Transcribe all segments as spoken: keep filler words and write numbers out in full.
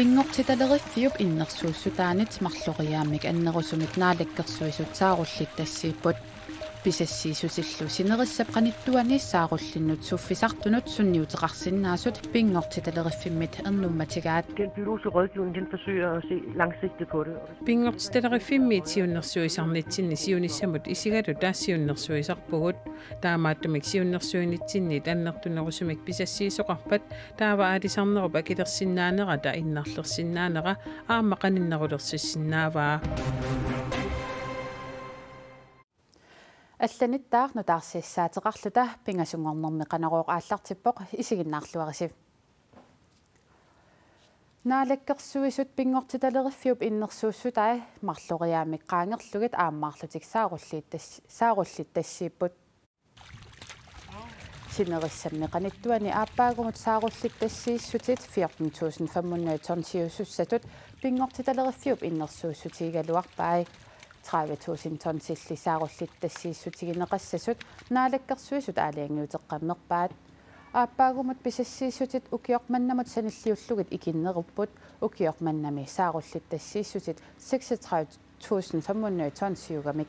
Pinngortitaleriffiup innersuussutaanit marloriaammik annerusumik Naalakkersuisut saarullittassiipput. Pisassiissutillu sinerissap qanittuani saarullinnut suffisartunut sunniuteqarsinnaasut pinngortitaleriffimmiit ernummatigaat. Den biologiske rådgivning, den forsøger at se langsigtet på det. Pinngortitaleriffimmiit siunnersuisarnitsinni siunissamut isigaluta siunnersuisarpugut. Taamaattumik siunnersuinitsinniit annertunerusumik pisassiisoqarpat taava aalisarnerup akilersinnaanera innarlersinnaanera aamma qaninnerulersissinnaavaa. Allanittaaq nutaarsiassaateqarluta pingasunngornermi Qanorooq aallartippoq, isiginnaarluarisi. Naalakkersuisut pinngortitaleriffiup innersuussutai marloriaammik qaangerlugit aammaarlutik saarulliittas-, saarullittassiipput. Sinerissammi qanittuani aappaagumut saarullittassiissutit fjorten tusind fem hundrede tonsiusussatut pinngortitaleriffiup innersuussutigigaluarpai. Tredive tusind tonsilli saarullittassiissutigineqassasut Naalakkersuisut aalajangiuteqqammerpaat. Aappaagumut pisassiissutit ukioq mannamut sanilliullugit ikinnerupput, ukioq mannami saarullittassiissutit seksogtredive tusind fem hundrede tonsiugamik.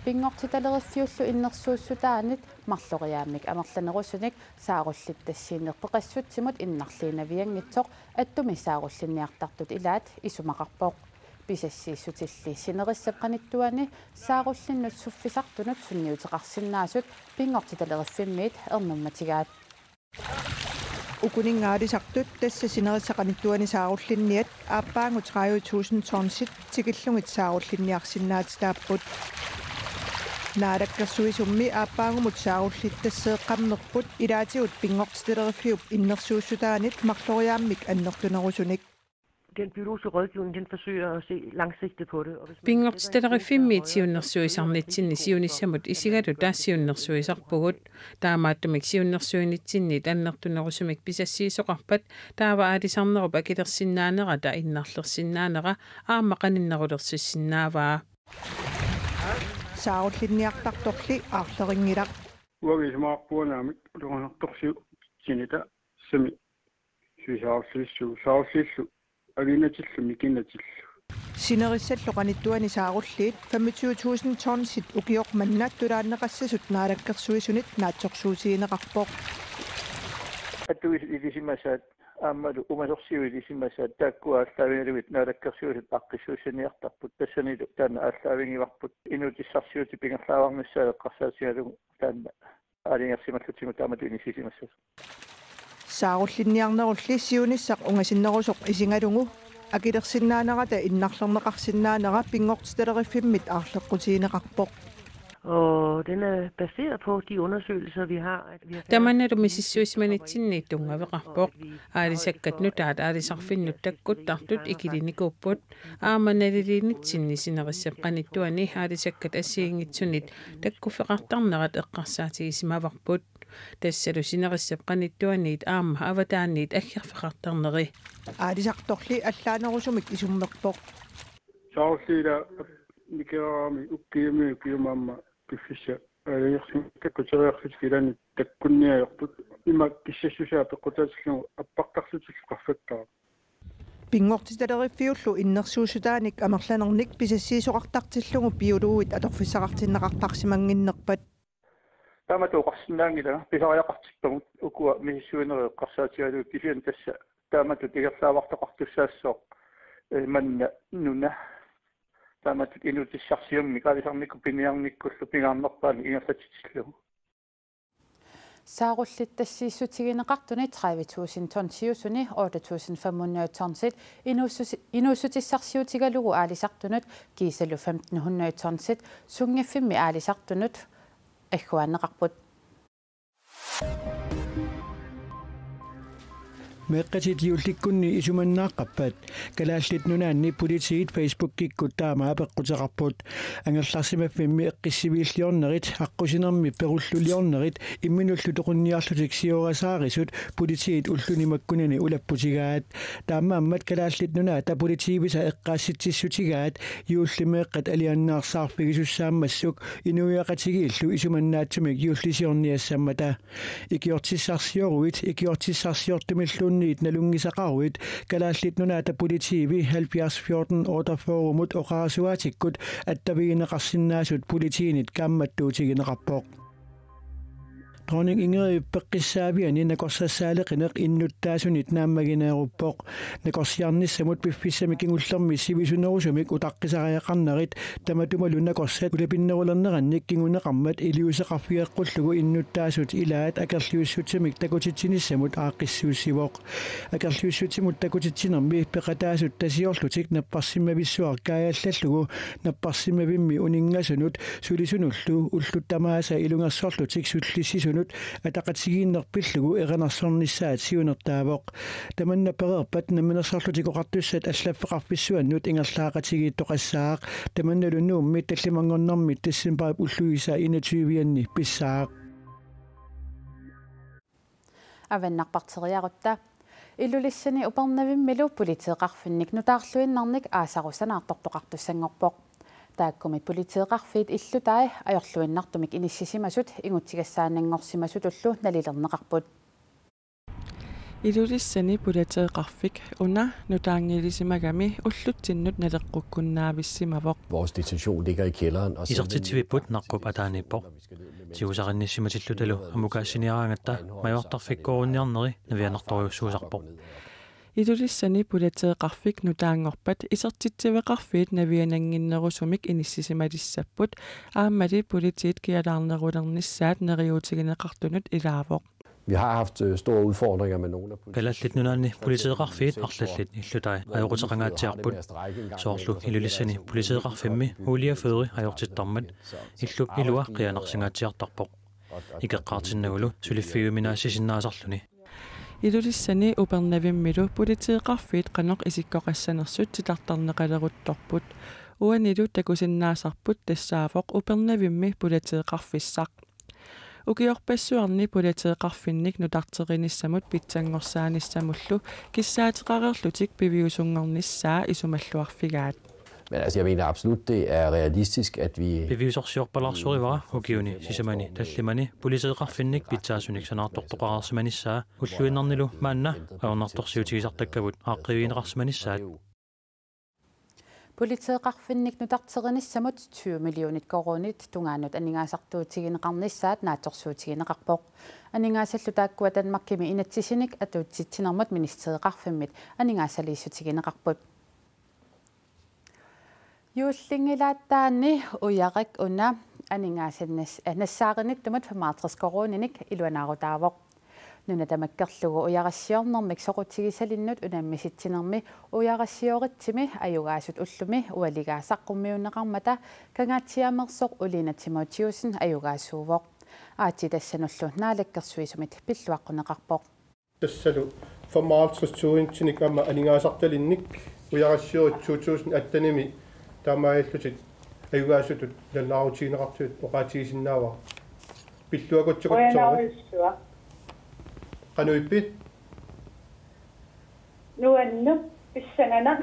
Pinngortitaleriffiullu innersuussutaanit marloriaammik amerlanerusunik saarullittassiineq peqassutsimut innarliinavianngitsoq attumi saarullinniartartut ilaat isumaqarpoq. Pisassiissutilli sinerissap qanittuani saarullinnut suffisartunut sunniuteqarsinnaasut pinngortitaleriffimmit ernummatigaat. Ukuninnga aalisartut tassa sinerissap qanittuani saarullinniat aappaagu tredive tusind tonsit tikillugit saarullinniarsinnaatitaapput. Naalakkersuisummi aappaagumut saarullittassiiqqammerput ilaatigut pinngortitaleriffiup innersuussutaanit marloriaammik annertunerusunik. Den biologiske rådgivning, den forsøger at se langsigtet på det. Og hvis man Pinngortitaleriffimmiit siunnersuisarnitsinni siunissamut isigaluta siunnersuisarpugut. Taamaattumik siunnersuinitsinniit annertunerusumik pisassiisoqarpat taava aalisarnerup akilersinnaanerata innarlersinnaanera aamma qaninnerulersissinnaavaa. Saarullinniartartorli aarlerinngilaq. Uagut isumaqarpugut naamik ulorianartorsiutitsinita sumi suisaarulliissuugut, saarulliillu agiinnatillu mikiinnatillu. Sinerissallu qanittuani saarulliit femogtyve tusind tonsit ukioq manna tulaanneqassasut Naalakkersuisunit naatsorsuutigineqarpoq. Atuisut ilisimasaat aammalu umasorsiut ilisimasaat taakkua aallaavigalugit Naalakkersuisut aaqqissuussiniartarput, tassanilu taanna aallaavigivarput inuutissarsiutit pingerlaavarnissaat eqqarsaatigalugu taanna aalajangersimallutigu taamatut inissisimassasut. Saarullinniarnerulli siunissaq ungasinnerusoq isigalugu akilersinnaanerata innarlerneqarsinnaanera pinngortitaleriffimmiit aarleqqutigineqarpoq. Og den er baseret på de undersøgelser, vi har, at vi har Tamannalu misissuisimanitsinniit tunngaveqarpoq. Aalisakkat nutaat aalisarfinnut takkuttartut ikilinikuupput. Aamma naliliinitsinni sinerissap qanittuani aalisakkat assigiinngitsunit takkuffeqartarnerat eqqarsaatigisimmavarput. Tassalu sinerissap qanittuaniit aamma avataaniit aggerfeqartarneri. Aalisartorli allaanerusumik isummerpoq. Saarulliit ila nikeraarami ukkiumi ukiumut aamma piffissaq aalajangersimasoq takkuteriarlutik ilaanni takkunniarput. Ima kissassusaa peqqutaatillugu appartarlutillu qaffakkaat. Pinngortitaleriffiullu innersuussutaanik amerlanernik pisassiisoqartartillugu biologit atorfissaqartinneqartarsimannginnerpat. Taamatut oqarsinnaanngilanga pisariaqartippagut ukua misissuinerit eqqarsaatigalugit, kisianni tassa taamatut ingerlaavartoqartussaassooq, eh, manna nuna. Taamatut inuutissarsiummik aalisarnikkut piniarnikkullu pingaarnerpaamik ingerlatitillugu. Saarullittassiissutigineqartuni tredive tusind tonsiusuni otte tusind fem hundrede tonsit inuussusi-, inuussutissarsiutigalugu aalisartunut kiisalu femten hundrede tonsit sunngiffimmi aalisartunut agguaanneqarput. Meeqqatit juullikkunni isumannaaqqappat Kalaallit Nunaanni politiit Facebookikkut taama apeqquteqarput. Angerlarsimaffimmi eqqissiviilliornerit, aqqusinermi perulluliornerit imminullu toqunniarlutik siorasaarisut politiit ulluni makkunani ulapputigaat. Taamaammat Kalaallit Nunaata politiivisa eqqaassitsissutigaat juullimeeqqat alianaarsaarfigisussaammassuk inuiaqatigiillu isumannaatsumik juullisiorniassammata. Ikiortissarsioruit ikiortissarsiortumilluunniit Niit nalunngisaqaruit Kalaallit Nunaata politiivi halvfjerds fjorten otteogfyrremut oqarasuaatikkut attavigineqarsinnaasut politiinit kaammattuutigineqarpoq. Dronning Ingridip peqqissaaviani nakorsassaaleqineq innuttaasunit naammagineeruppoq. Nakorsiarnissamut piffissami kingullermi sivisunerusumik utaqqisariaqarnerit tamatumalu nakorsat ulapinnerulernerannik kinguneqarmat iliuuseqarfigeqqullugu innuttaasut ilaat akerliussutsimik takutitsinissamut aaqqissuussivoq. Akerliussutsimut takutitsinermi peqataasut tasiorlutik napparsimmavissuaq kaajallallugu napparsimmavimmi uninngasunut sulisunullu ullut tamaasa ilungersorlutik sullissisunut ataqatigiinneq pillugu erinarsornissaat siunertaavoq. Tamanna pereerpat Namminersorlutik Oqartussat allaffeqarfissuannut ingerlaaqatigiittoqassaaq. Tamannalu Nuummi tallimanngornermi decembarip ulluisa enogtyve-anni pissaaq. Avannarparteriarutta. Ilulissani Upernavimmilu politeeqarfinnik nutaarluinnarnik aasaru sanaartortoqartussanngorpoq. Taakkumi politeeqarfiit illutai ajorluinnartumik inissisimasut ingutsigassaannanngorsimasutullu nalilerneqarput. Ilulissani politeeqarfik una nutaanngilisimagami ullutsinnut naleqqukkunnaavissimavoq. Vores detention ligger i kælderen, og selve Isertitsivipput naqqup ataaniippoq. Tigusaqarnissimatiluttalu amukaassiniaraangatta majuartarfikkoorunniarneri navianartorujussuusarpoq. Ilulissani politeeqarfik nutaanngorpat isertitsiveqarfiit navianannginnerusumik inissisimalissapput aammali politiit kialaarnerulernissaat neriuutigineqartunut ilaavoq. Vi har haft, øh, store udfordringer med nogle af politi- Kalaallit Nunaanni politeeqarfiit arlallit illutai ajoquteqangaatsiarput. Soorlu Ilulissani politeeqarfimmi olieføri ajortittarmat illup ilua qianarsingaatsiartarpoq. Ikeqqaartinnagulu suliffiuminaasisinnaasarluni. Ilulissani Upernavimmilu politeeqarfiit qanoq isikkoqassanersut titartarneqaleruttorput. Uanilu takusinnaasarput tassaavoq Upernavimmi politeeqarfissaq. Ukiorpassuarni politeeqarfinnik nutarterinissamut pitsanngorsaanissamullu kissaateqareerlutik piviusunngornissaa isumalluarfigaat. Men altså, jeg mener absolut, det er realistisk, at vi Piviusorsiorpalaarsorivara ukiuni sisamani tallimani politeeqarfinnik pitsaasunik sanaartortoqareersimanissaa ulluinnarnilu maanna ajornartorsiutigisartakkavut aaqqiivigineqarsimanissaat. Politeeqarfinnik nutarterinissamut tyve millionit koruunit tungaannut aningaasartuutigineqarnissaat naatsorsuutigineqarpoq. Aningaasallu taakkua Danmarkimi inatsisinik atuutsitsinermut ministereqarfimmit aningaasaliissutigineqarput. Juullinngilaataani ujarak una aningaasannas-, eh, nassaarinnittumut femoghalvtreds koruuninik iluanaarutaavoq. Nuna tamakkerlugu ujarassiornermik soqutigisalinnut unammisitsinermi ujarassioritsimi ajugaasut ullumi ualigaa saqqummiunneqarmata Kangaatsiaamersoq Uliina Timotheusen ajugaasuuvoq. Aatsitassanullu naalakkersuisumit pilluaqquneqarpoq. Tassalu femoghalvtreds tusindinik aamma aningaasartalinnik ujarassiortut to tusind attenimi taamaallutik ajugaasutut nalunaarutigineqartut oqaatigisinnaavara. Pilluakutsukutsoori. Qujanarsuaq. Qanoq ippi? Nuanneq pissanganaq.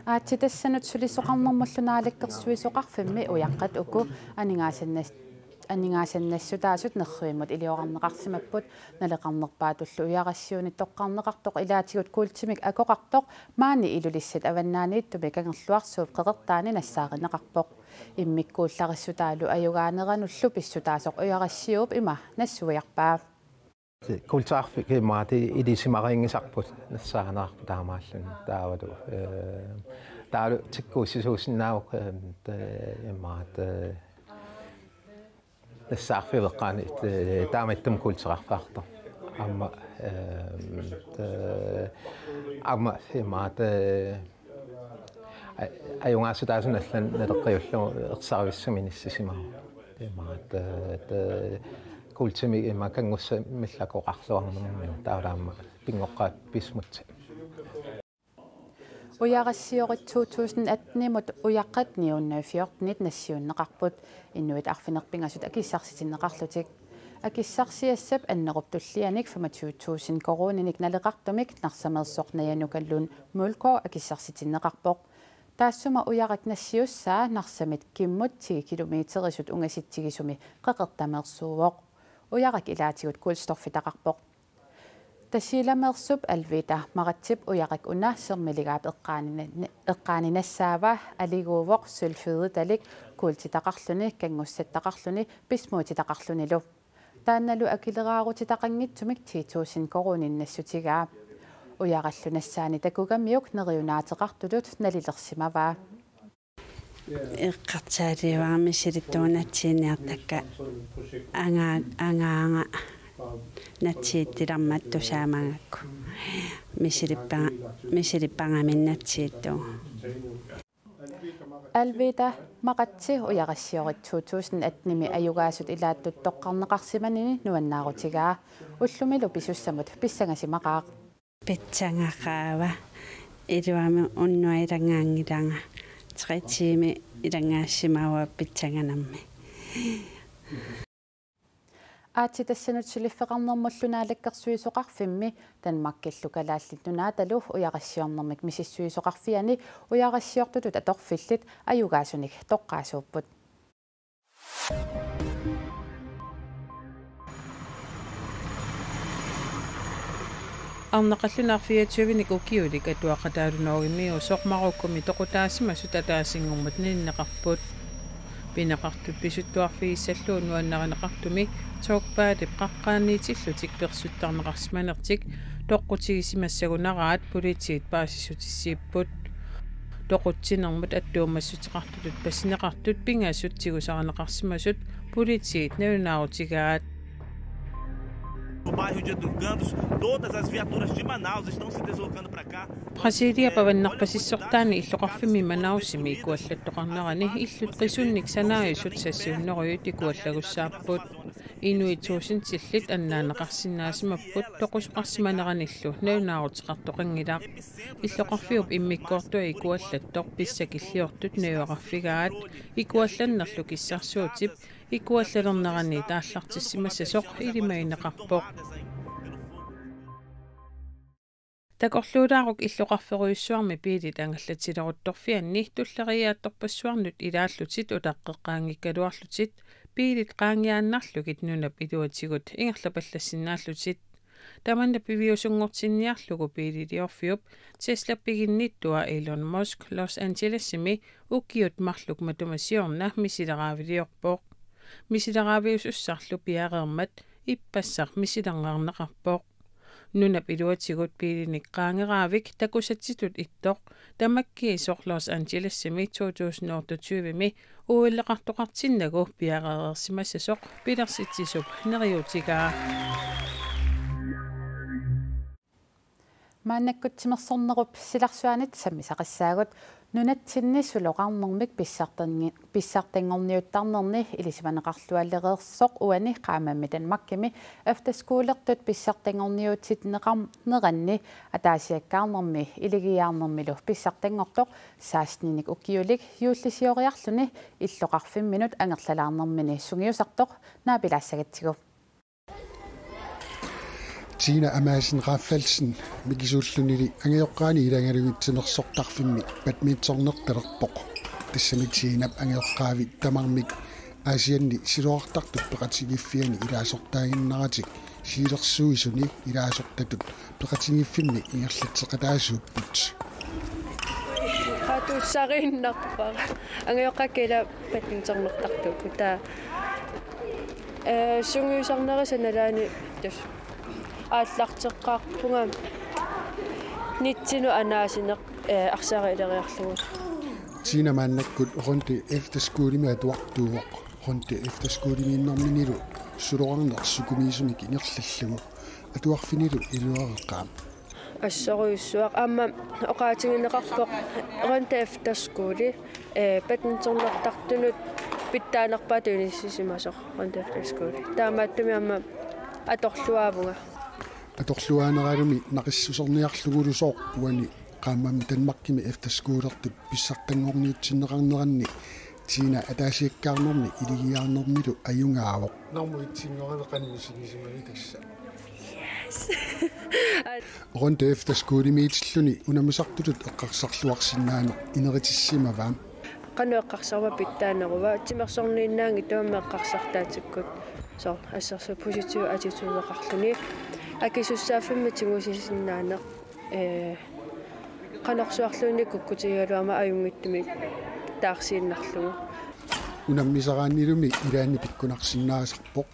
Aatsitassanut sulisoqarnermullu naalakkersuisoqarfimmi ujaqqat uku aningaasannas-, aningaasannassutaasut nerrivimmut iliorarneqarsimapput. Naleqarnerpaatullu ujarassiuunit toqqarneqartoq ilaatigut kuultimik akoqartoq maani Ilulissat Avannaaniittumi Kangerluarsuup Qeqertaani nassaarineqarpoq. Immikkuullarissutaalu ajugaaneranullu pissutaasoq ujarassiuup ima nassuiarpaa. Kuultiarfik imaat ilisimarinngisarput nassaaneqarpoq taamaalilluni taavalu, eh, taavalu tikkuussisuusinnaavoq, eh, te-, imaat, eh, nassaarfiup eqqaani, eh, taamaattumik kuultiarfiartoq. Aamma, eh, te-, aamma imaat, eh, A-, ajugaasutaasut allat naleqqiullugu ersarissumik inissisimavoq. Imaat, eh, te-, kuultimik ima kanngussamillu akoqarluarnermut taavalu aamma pinngoqqaat pismut. Ujarassiortut to tusind attenimut ujaqqat ni hundrede fjortenit nassiunneqarput. Inuit arfineq-pingasut akissarsitinneqarlutik. Akissarsiassap annerup tullianik femogtyve tusind koruuninik naleqartumik Narsameersoq Naja Nuka Lund Mølgaard akissarsitinneqarpoq. Taassuma ujarak nassiussaa Narsamit kimmut ti kilometerisut ungasitsigisumi Qeqertameersuuvoq. Ujarak ilaatigut kulstoffitaqarpoq. Tasiilameersup Alvita Maratsip ujarak una sermiligaap eqqaanina-, eqqaaninassaava, aliguuvoq sulfiditalik kuultitaqarluni, kanngussattaqarluni, bismutitaqarlunilu. Taannalu akileraarutitaqanngitsumik ti tusind koruuninik nassutigaa. Ujarallu nassaani takugamiuk neriunaateqartutut nalilersimavaa. Eqqarsaatigaara misilittuunatsiiniartakka anga-, angaanga natsiittilermat tusaamagakku. Misilippa-, misilippagamik natsiittugut. Alvita Maratsi ujarassiortut to tusind attenimi ajugaasut ilaattut toqqarneqarsimanini nuannaarutigaa. Ullumilu pisussamut pissangasimaqaaq. Pitsanngaqqaava, iluamik unnuaq ilanngaanngilanga, tre timer ilanngaassimavara pitsannganarmi. Aatsitassanut suliffeqarnermullu Naalakkersuisoqarfimmi Danmarkillu Kalaallit Nunaatalu ujarassiornermik misissuisoqarfiani ujarassiortutut atorfillit ajugaasunik toqqaasuupput. Arnaqallunaaq fireogtyvenik ukiulik atuaqataalu Norgemiusoq Marokkumi toqutaasimasut ataasinngormat nalinneqarput. Pineqartut pisuttuarfigissallugu nuannarineqartumi Togbaatip qaqqaaniitillutik persuttarneqarsimanertik toqqutigisimassagunaraat politiit paasissutissiipput. Toqutsinermut attuumassuteqartutut passineqartut pingasut tigusarineqarsimasut politiit nalunaarutigaat. No bairro de Adrugandos, todas as viaturas de Manaus estão se deslocando para cá. Brasilia pavannarpasissortaani illoqarfimmi Manausimi ikuallattoqarnerani illut qisunnik sanaajusut sassiunnerujut ikuallagussaapput. Inuit tuusintillit annaanneqarsinnaasimapput toqusoqarsimaneranillu nalunaaruteqartoqanngilaq. Illoqarfiup immikkoortua ikuallattoq pissakilliortut najugaqarfigaat, ikuallannerlu kissarsuutip ikuallalernerani aallartissimassasoq ilimagineqarpoq. Takorluulaaruk illoqarferujussuarmi biilit angallatileruttorfianni tulleriiaattorpassuarnut ilaallutit utaqqeqqaanngikkaluarlutit biilit qaangiaannarlugit nunap iluatigut ingerlapallassinnaallutit. Tamanna piviusunngortinniarlugu biililiorfiup Tesla piginnittua Elon Musk Los Angelesimi ukiut marluk matuma siorna misileraaviliorpoq. Misileraaviusussarlu piareermat ippassaq misilerneqarpoq. Nunap iluatigut biilinik qaangeraavik takusatsitut ittoq tamakkiisoq Los Angelesimi to tusind otteogtyvemi OL-eqartoqartinnagu piareereersimassasoq pilersitsisup neriuutigaa. Maannakkut timersornerup silarsuanit sammisaqassaagut. Nunatsinni suloqarnermik pissartangi-, pissartanngorniuttarnerni ilisimaneqarlualereersoq uani qaammammi Danmarkimi efterskolertut pissartanngorniutitsinneqarneranni ataasiakkaarnermi iligiiaarnermilu pissartanngortoq seksteninik ukiulik juullisioriarluni illoqarfimminut angerlalaarnermini sungiusartoq naapilaassagatsigu. Tina Amassen Rafaelsen mikisuullunili angajoqqaani ilagalugit timersortarfimmi badmintonertalerpoq. Tassami Tinap angajoqqaavi tamarmik Aasianni siloqartartut peqatigiiffianni ilaasortaaginnaratik siulersuisuni ilaasortatut peqatigiiffimmi ingerlatseqataasuupput. Qatussariinnarpara. Angajoqqaakka ila badmintonertartuupput. Taava, ee, sungiusarnerisa nalaani tassa aallarteqqaarpunga nitsinut anaasineq, ee, arsaariileriarlugu. Tina maannakkut Rønde Efterskolemi atuartuuvoq. Rønde Efterskolemiinnerminilu suloqarneq sukumiisumik ingerlallugu atuarfinilu iluareqaaq. Assorujussuaq aamma oqaatigineqarpoq Rønde Efterskole, ee, badmintonertartunut pitsaanerpaatut inissisimasoq Rønde Efterskole. Taamaattumik aamma atorluaavunga. Atorluaaneralumi naqissuserniarlugulusooq uani qaammammi Danmarkimi efterskolertut pissartanngorniutsinneqarneranni Tina ataasiakkaarnermi iligiiaarnermilu ajugaavoq. Normu itsinngorami qanoq misigisimavit tassa. Yes. Rønde Efterskolemiitilluni unammisartutut eqqarsarluarsinnaaneq ineritissimavaa. Qanoq eqqarsaruma pitsaaneruva, timersorniinnaanngitsoq aamma eqqarsartaatsikkut. Soorlu assersuut positiv attitudeqarluni. Akisussaaffimmik tigusisinnaaneq, ee, qanorsuarluunniit kukkutigigaluarmat ajunngitsumik taarsiinnarlugu. Unammisaraannilumi ilaanni pikkunarsinnaasarpoq.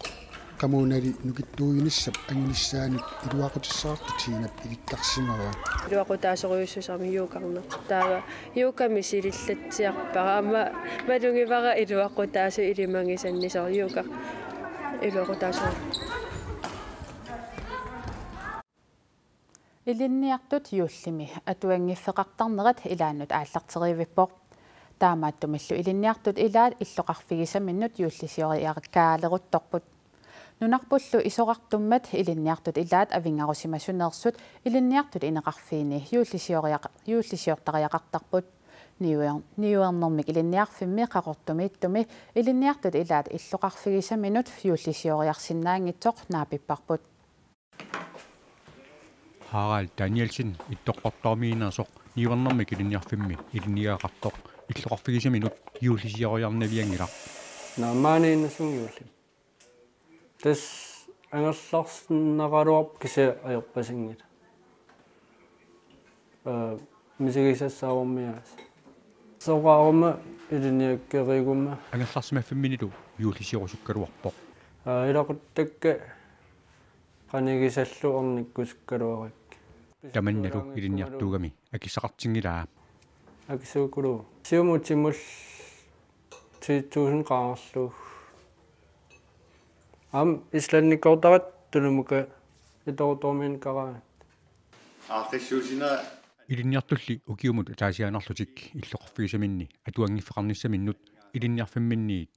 Qamuunali nukittuujunissap angunissaanut iluaqutissaqartut Tiinap ilikkarsimavaa. Iluaqutaasorujussuusarami yogarneq. Taava yogami silillatsiarpara. Aamma malugivara iluaqutaasut ilimagisannik, soorlu yoga iluaqutaasoq. Ilinniartut juullimi atuanngiffeqartarnerat ilaannut aallarteriivippoq. Taamaattumillu ilinniartut ilaat illoqarfigisaminnut juullisioriakkaaleruttorput. Nunarpullu isorartummat ilinniartut ilaat avinngarusimasuneersut ilinniartut ineqarfiini juullisioriaq-, juullisiortariaqartarput. Niuer-, niuernermik ilinniarfimmi Qaqortumiittumi ilinniartut ilaat illoqarfigisaminut juullisioriarsinnaanngitsoq naapipparput. Harald Danielsen Ittoqqortoormiinneersoq niuernermik ilinniarfimmi ilinniagaqartoq illoqarfigisaminut juullisioriarnavianngilaq. Naammaaniinnassuunga juullimi. Tassa angerlarsinnaraluarpoq kisianni ajorpasinngilaq. Ee, misigisassaavormiaas. Soqaruma ilinniakkeriguma. Angerlarsimaffimminilu juullisiorusuukkaluarpoq. Ee, ilaquttakka qanigisallu ornikkusukkaluarakkit. Tamannalu ilinniartuugami akissaqartinngilaa. Akisuukulu. Siumut timut ti tusind qaangerlugu. Aamma islandikkoortaratta tunumuka itoortormiin karaat. Aaqqissuussina. Ilinniartulli ukiumut ataasiaannarlutik illoqarfigisaminni atuanngiffeqarnissaminnut ilinniarfimminniit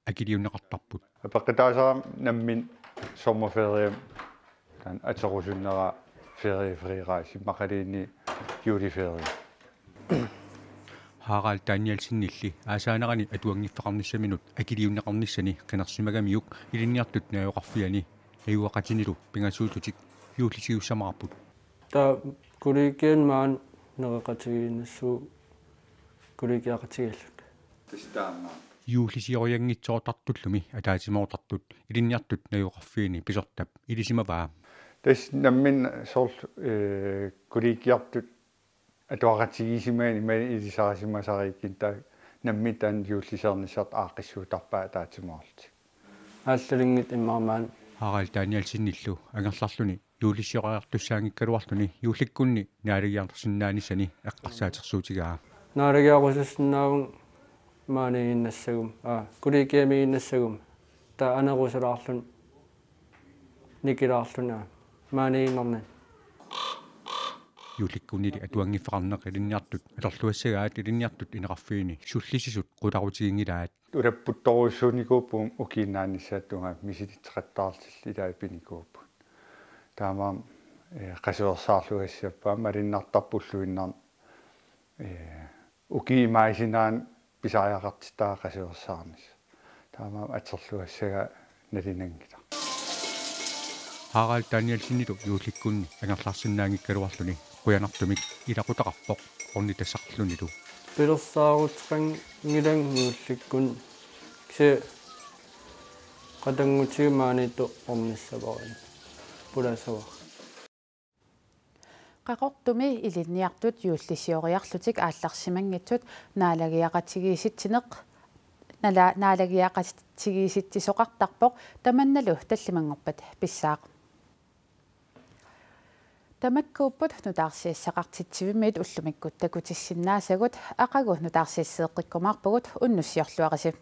akiliunneqartarput. Apeqqutaasara nammineq sommerferie, taanna aterusunnera feriefri rejse, immaqaluunniit juleferie. Harald Danielsenilli aasaanerani atuanngiffeqarnissaminut akiliunneqarnissani qinersimagamiuk ilinniartut najugaqarfianni najugaqatinilu pingasuullutik juullisiussamaarput. Taava kollegiat maani nereqatigiinnassuu kollegiaqatigiilluta. Tassa taama. Juullisiorianngitsoortartullumi ataatsimoortartut ilinniartut najugaqarfiini pisortap ilisimavaa. Tassa nammineq soorlu, ee, kollegiartut atuaqatigiissimagaanni imaluunniit ilisarisimasariikkaanni taava nammineq taanna juullisiornissartik aaqqissuuttarpaat ataatsimoorlutik. Aallalinngit immaqa maani. Harald Danielsenillu angerlarluni juullisioriartussaanngikkaluarluni juullikkunni naalagiarsinnaanissani eqqarsaatersuutigaa. Naalagiarusussinnaavunga maaniiginnassaguma, aa, kollegiamiiginnassaguma. Taava anerusalaarluni nikilaarluni, aa, maaniiginnarnani. Juullikkunnili atuanngiffeqarneq ilinniartut atorluassagaat ilinniartut ineqarfiini sullissisut qularutiginngilaat. Ulapputtorujussuunikuupput ukiinnaannissaata tungaanut, misilitseqattaarlutillu ilaa pinikuupput. Taamaammat, ee, qasuersaarlugassappat aamma malunnartarpoq ulluinnarni, ee, ukiut imaasinnaanngitsut pisariaqartittarput qasuersaarnissaq. Taamaammat atorluassagaa nalinanngilaq. Harald Danielsenilu juullikkunni angerlarsinnaanngikkaluarluni qujanartumik ilaqutaqarpoq ornitassaqarlunilu. Pilersaaruteqanngilanga juullikkunni, kisianni qatanngutigut maaniittoq ornissavara. Pulaasavara. Qaqortumi ilinniartut juullisioriarlutik aallarsimanngitsut naalagiaqatigiissitsineq, nala-, naalagiaqatigiissitsisoqartarpoq tamannalu tallimanngorpat pissaaq. Tamakkuupput nutaarsiassaqartitsivimmiit ullumikkut takutissinnaasagut, aqagu nutaarsiasseeqqikkumaarpugut, unnussiorluarisi.